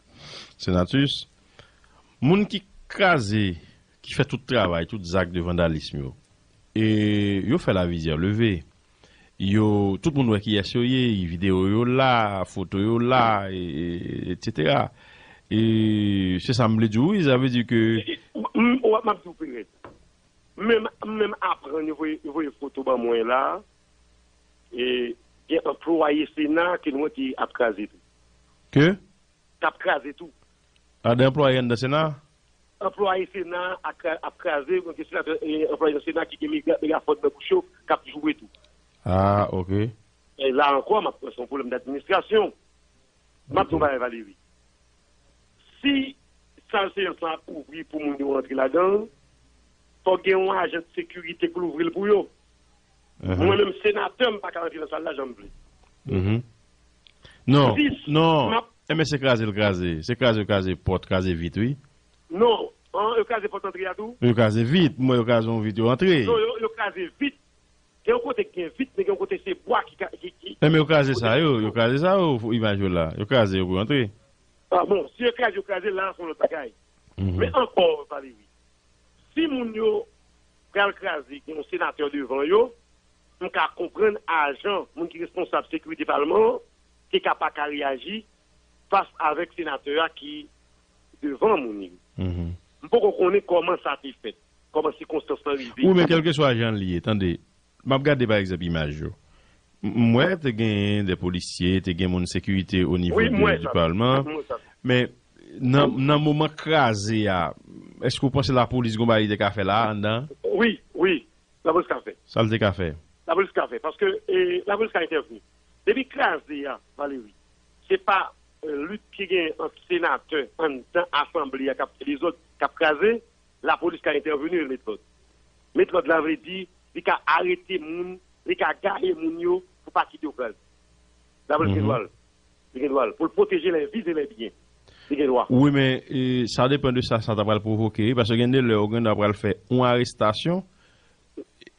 Senatus, moun ki kraze, ki fè tout travay, tout zak de vandalism yo, e yo fè lavizyè leve. Yo, tout moun wè kiyès yo ye, videyo yo la, foto yo la, e, e, etsetera. E se sa m vle di w, wi, sa vle di ke... M, m, w ap, m ap di w, Perez. Menm, menm aprann yo voye, yo voye foto ban mwen la, e gen anplwaye Sena ke nou wè ki ap kraze tou. Ke? K ap kraze tou. A, de anplwaye anndan Sena? Anplwaye Sena a kra-, ap kraze, gen senatè, e anplwaye nan Sena ki gen mega, mega fòd nan bouch yo, k ap joure tou. A, ok. E la ankò, m ap pran, se yon pwoblèm dadministrasyon. M ap di yon bagay, Valérie. Si sal seyans lan ap ouvri pou moun yo rantre ladan l, fòk gen yon ajan de sekirite k louvri l pou yo. Mhm. Mwen menm senatè, m pa ka rantre nan sal la jan m vle. Mhm. Non, non. M ap... Enben, se kraze l kraze. Se kraze l kraze pòt, kraze vit, wi. Non, an, yo kraze pòt antre a tou? Yo kraze vit. Mwen, yo kraze yon vit, yo antre. Non, yo, yo kraze vit. Gen yon kote ki gen vit, men gen yon kote se bwa ki ka, ki, ki... Enben, yo kraze sa yo, yo kraze sa yo, imaj yo la. Yo kraze yo pou yo antre. A, bon, si yo kraze, yo kraze, la, se yon lòt bagay. Mhm. Men ankò, Valérie, si moun yo pral kraze, gen yon senatè devan yo, m ka konprann ajan, moun ki responsab sekirite palman an, te ka pa ka reyaji fas avèk senatè a ki devan moun yo. Mhm. M poko konnen kòman sa te fèt, kòman sikonstans lan rive. Wi, men kèlkeswa jan l ye, tande, m ap gade, pa egzanp, imaj yo. M, m wè te gen de polisye, te gen moun sekirite o nivo de, di palman. Wi, m wè sa. Men nan, nan moman kraze a, èske w panse lapolis gon bagay li te ka fè la, anndan? Wi, wi. Lapolis ka fè. Sa l te ka fè? Lapolis ka fè. Paske, e, lapolis ka entèvni. Depi kraze a, Valérie, se pa, e, lit ki gen ant senatè anndan asanble a k ap fè dezòd, k ap kraze, lapolis ka entèvni, l met lòd. Met lòd la vle di, li ka arete moun, li ka gaye moun yo pou pa kite yo kraze. Lapolis gen dwa l. Li gen dwa l. Pou l pwoteje les vies et les biens. Li gen dwa. Wi, men, e, sa depann de sa, sa ta pral pwovoke, wi, paske gen de lè, ou gen dwa pral fè yon arestasyon,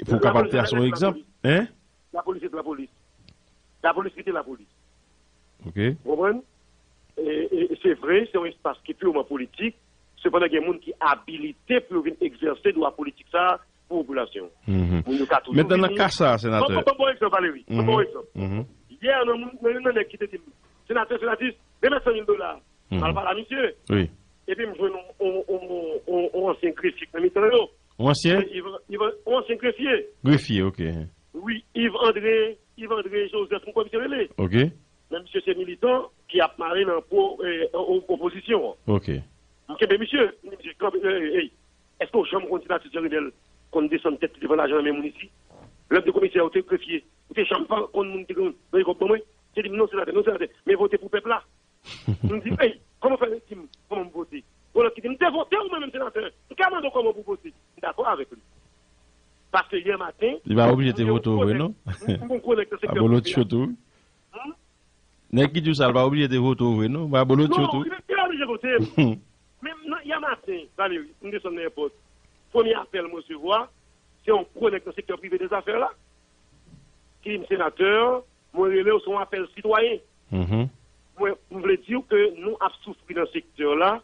pou w kapab trase yon egzanp. Hein? Lapolis rete lapolis. Lapolis rete lapolis. Ok. Ou konprann? E, e, se vre, se yon espas ki piman politik. Sepandan, gen moun ki abilite pou yo vin egzèse dwa politik sa a pou popilasyon. Mhm. Moun yo ka toujou vini. Mentnan, nan ka sa a, senatè. Ban, ban, ban, ban egzanp, Valérie. Ban, ban egzanp. Mhm. Yè, nan moun, nan youn nan nèg ki te di m, "Senatè, senatris, remèt san mil dola." Mhm. M al pale a misye. Wi. Epi m jwenn yon, yon, yon, yon, yon ansyen grefye nan mitan yo. Yon ansyen? Yves, Yves, yon ansyen grefye. Grefye, ok. Wi, Yves André, Yves André Joseph, m kwè misye rele. Ok. Men misye se militan ki ap mare nan po-, eh, o-, opozisyon an. Ok. M kenbe misye, m di misye, kanpe, eh, eh, èske w janm konn senatè Jean Renel konn desann tèt li devan lajan nan men moun isi? Lè m te komisè, ou te grefye, ou te janm pa konn moun ki te konn voye kòb ban mwen? Misye di m, "Non, senatè, non, senatè, men vote pou pèp la." M di, "Ey, kòman fè l di m kòman m vote?" Gon lòt ki di, "M te vote ou mwen menm senatè. M ka mande w kòman pou w vote?" M dakò avèk li. Paske yè maten, li pa oblije te vote w vre, non? M, m konekte nan sektè prive a. Abolotcho tou. Hmm? Nèg ki di w sa, li pa oblije te vote w vre, non? Abolotcho tou. Non, li, li pa oblije vote m. Men nan, yè maten, Valérie, m desann nan èpòt. Premye apèl m resevwa, se yon konekte nan sektè prive de zafè la. Ki di m, "Senatè, mwen rele w, se yon apèl sitwayen." Mhm. Mwen, m vle di w ke nou ap soufri nan sektè la.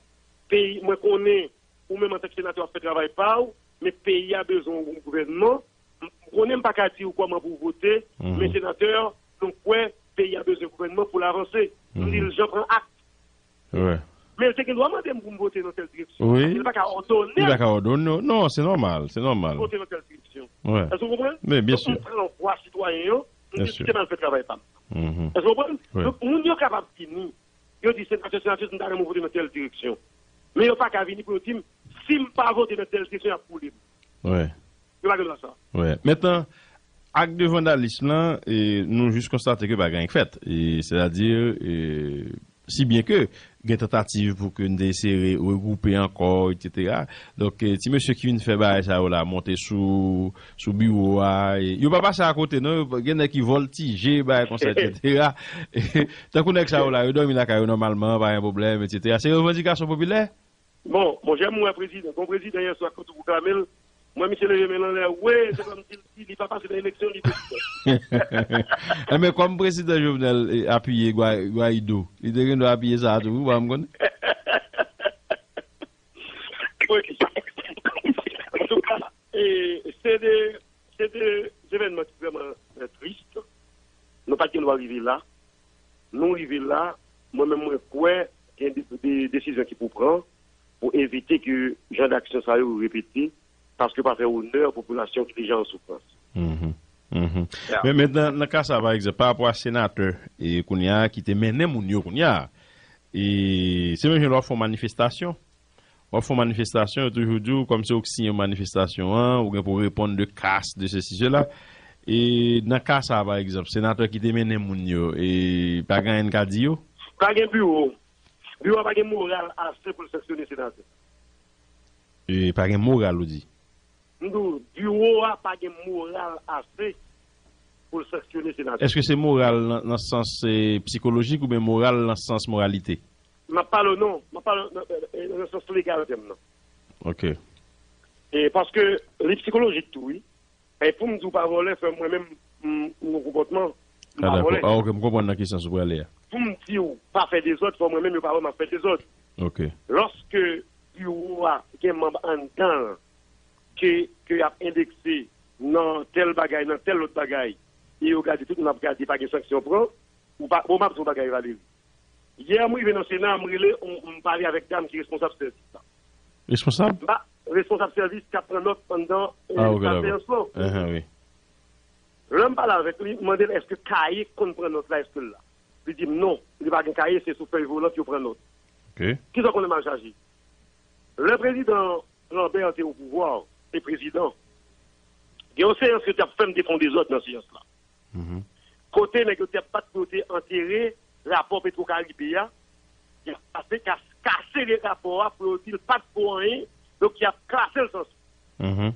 Peyi, mwen konnen ou menm antanke senatè w ap fè travay pa w, men peyi a bezwen yon gouvènman. M konnen m pa ka di w kòman pou w vote, mhm, men senatè, nou kwè peyi a bezwen gouvènman pou l avanse. M di l, mhm, "Jan pran ak." Wi. Men l te gen dwa mande m pou m vote nan tèl direksyon. Wi. Li pa ka òdone m. Li pa ka òdone w. Non, se nòmal, se nòmal. Vote nan tèl direksyon. Wi. Èske w konprann? Men, byen si. Donk, m pran vwa sitwayen yo, m di, "Kite m al fè travay pa m." Mhm. Èske w konprann? Wi. Donk, moun yo kapab vini, yo di, "Senatè, senatris, m ta renmen w vote nan tèl direksyon." Men yo pa ka vini pou yo di m, "Si m pa vote nan tèl direksyon, y ap boule m." Wi. Yo pa gen dwa sa. Wi. Mentnan, ak de vandalism lan, e, nou jis konstate ke pa gen anyen k fèt. E, sètadi, e, si byen ke gen tantativ pou ke n te eseye regwoupe ankò, etsetera. Donk, e, ti mesye ki vin fè bagay sa yo la, monte sou, sou biwo a, e, yo pa pase akote, non, yo, gen nèg ki vòltije, bagay konsa, etsetera. Tankou nèg sa yo la, yo dòmi lakay yo nòmalman, pa gen pwoblèm, etsetera. Se revandikasyon popilè? Bon, monchè, m wè prezidan, gon prezidan yè swa k otoproklamel, Mwen, misye leve men l anlè, wi, se kòmsi li, li pa pase nan eleksyon, li prezidan. Enben, kòm prezidan Jovenel eh, apiye Gua- Guaido, li te gen dwa apiye sa a tou, wi, pa m konnen. Wi. Antouka, eh, se de, se de evènman ki vrèman eh, tris. Nou pa t gen dwa rive la. Nou rive la, mwen menm mwen kwè gen de, de desizyon ki pou pran pou evite ke jan d'aksyon sa yo repete, paske pa fè onè popilasyon ki deja an soufrans. Mhm. Mhm. Men, men nan, nan ka sa, pa egzanp, pa rapò a senatè e kounye a ki te mennen moun yo kounye a, e se menm jan lè w ap fè yon manifestasyon. W ap fè yon manifestasyon, yo toujou di w, kòmsi w k siyen manifestasyon an, ou gen pou w reponn de kas, de sesi, sela. E nan ka sa, pa egzanp, senatè ki te mennen moun yo, e pa gen anyen n ka di yo? Pa gen biwo. Biwo a pa gen moral ase pou l sanksyone senatè. E pa gen moral, ou di? M di w, biwo a pa gen moral ase pou l sanksyone senatè. Èske se moral nan, nan sans eh, psikolojik oubyen moral nan sans moralite? M ap pale w non, m ap pale w nan, nan, nan sans legal tèm nan. Ok. E paske li psikolojik tou, wi. E pou m di w pa vòlè, fè mwen menm, m, m gon konpòtman, m Ah, pa dakò. vòlè. Ah, ok, m konprann nan ki sans ou prale a. Pou m di w pa fè dezòd, fè mwen menm yo pa wè m ap fè dezòd. Ok. Lòske biwo a gen manm anndan l ke, ke y ap endekse nan tèl bagay, nan tèl lòt bagay, e yo gade tout moun ap gade, pa gen sanksyon pran, ou pa, bon, m ap di w yon bagay, Valery. Yè, m rive nan Sena, m rele, m, m pale avèk dam ki responsab sèvis la. Responsab? M pa, responsab sèvis k ap pran nòt anndan eh, Ah, ok, sa dakò. seyans lan. Ahan, wi. Lè m pale avèk li, m mande l èske kaye k konn pran nòt la, èske l la. Li di m non, li pa gen kaye, se sou fèy volant yo pran nòt. Ok. Kisa w konnen m al chache? Lè prezidan Lambert te o pouvwa, te prezidan, gen yon seyans yo t ap fè, m te fè yon dezòd nan seyans la. Mhm. Kote nèg yo t ap bat pou yo te antere rapò Petwokaribe a, y ap pase kas, kase rapò a pou yo di l pa t vo anyen, donk y ap klase l sansuit. Mhm.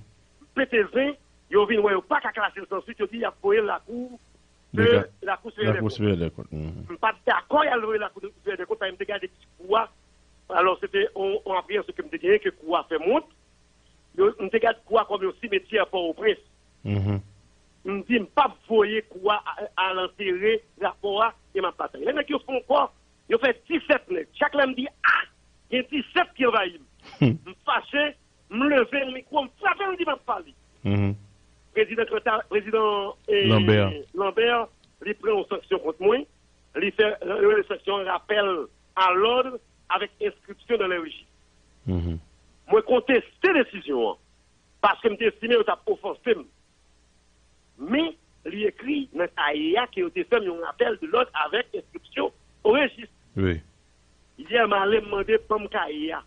Pete zen, yo vin wè yo pa ka klase l sansuit, yo di y ap voye l lakou de Deka- lakou Supèryè dèkont. Lakou Supèryè dèkont. Mhm. M pa t dakò y al voye lakou Supèryè dèkont, paske m te gade ti kou a. Alò, se te yon, yon apreyansyon ke m te genyen ke kou a fè m wont. Yo, m te gade kou a kòm yon simetyè Pòtoprens. Mhm. M di m p ap voye kou a al antere rapò a e m ap batay. Lè nèg yo fè yon kò, yo fè disèt nèg. Chak lè m di a, gen disèt ki anvayi m. M fache, m leve yon mikwo, m frape l, m di m ap pale. Mhm. Prezidan Kanta, prezidan eh, Lambert. Lambert, li pran yon sanksyon kont mwen, li fè yon sanksyon rapèl a lòd avèk enskripsyon nan lè rejis. Mhm. Mwen konteste desizyon an, paske m te estime yo t ap ofanse m. Men, li ekri nan kaye a ke yo te fè m yon rapèl de lòd avèk enskripsyon o rejis. Wi. Yè m ale, m mande ban m kaye a.